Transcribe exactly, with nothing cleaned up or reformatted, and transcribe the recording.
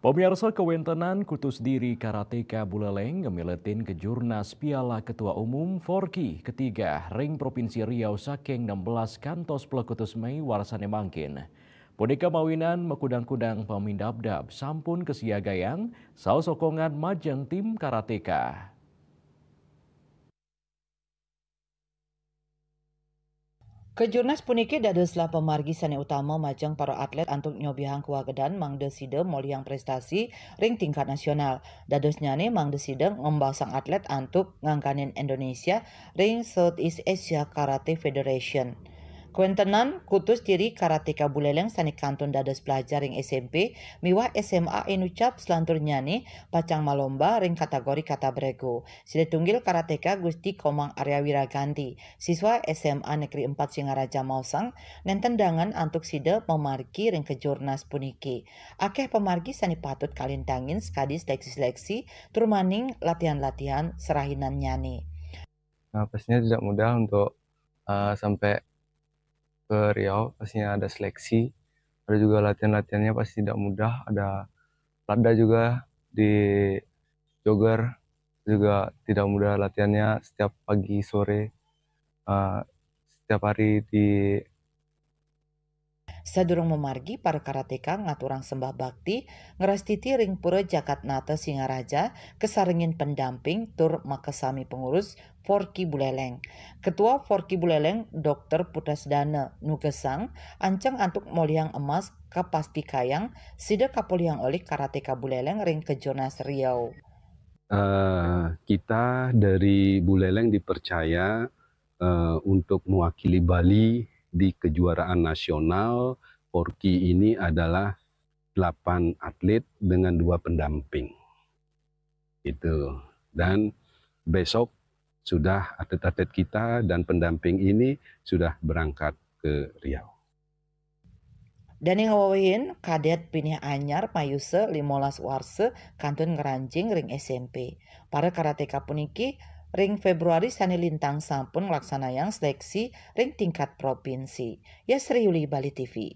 Pemirsa, kawentenan kutus diri karateka Buleleng ngemiletin kejurnas Piala Ketua Umum Forki ketiga ring Provinsi Riau saking enam belas kantos pelekutus Mei warsane mangkin. Punika mawinan makudang-kudang pamindabdab sampun kasiagayang saus sokongan majeng tim karateka. Kejurnas puniki dadoslah pamargi sane utama majeng para atlet antuk nyobihang kawagedan mangda sida molihang prestasi ring tingkat nasional. Dadosnyane mangda sida ngembasang atlet antuk ngangkanin Indonesia ring Southeast Asia Karate Federation. Kawentenan kutus diri karateka Buleleng sane kantun dados pelajar ring S M P miwah S M A inucap selanturnyane pacang malomba ring kategori kata brego. Sida tunggil karateka Gusti Komang Arya Wiraganti, siswa S M A Negeri empat Singaraja maosang, nenten dangan antuk sida mamargi ring kejurnas puniki. Akeh pamargi sane patut kalintangin sakadi seleksi-seleksi tur maning latihan-latihan serahinannyane. Nah, pastinya tidak mudah untuk uh, sampai ke Riau, pastinya ada seleksi, ada juga latihan-latihannya pasti tidak mudah, ada lada juga di jogger juga tidak mudah latihannya setiap pagi sore, uh, setiap hari di Sadurung mamargi, para karateka ngaturang sembah bakti, ngrastiti ring Pura Jagat Nata Singaraja, kasarengin pendamping tur makasami pengurus Forki Buleleng. Ketua Forki Buleleng, Dokter Putra Sedana, nugesang, anceng antuk molihang emas kapastikayang sida kapolihang olih karateka Buleleng ring Kejurnas Riau. Uh, kita dari Buleleng dipercaya uh, untuk mewakili Bali di kejuaraan nasional Forki ini adalah delapan atlet dengan dua pendamping. Itu. Dan besok sudah atlet-atlet kita dan pendamping ini sudah berangkat ke Riau. Dane ngawewehin, kadet pinih anyar mayusa limolas warsa kantun ngranjing ring S M P. Para karateka puniki ring Februari sane lintang sampun nglaksanayang seleksi ring tingkat provinsi. Yasri Yuli, Bali T V.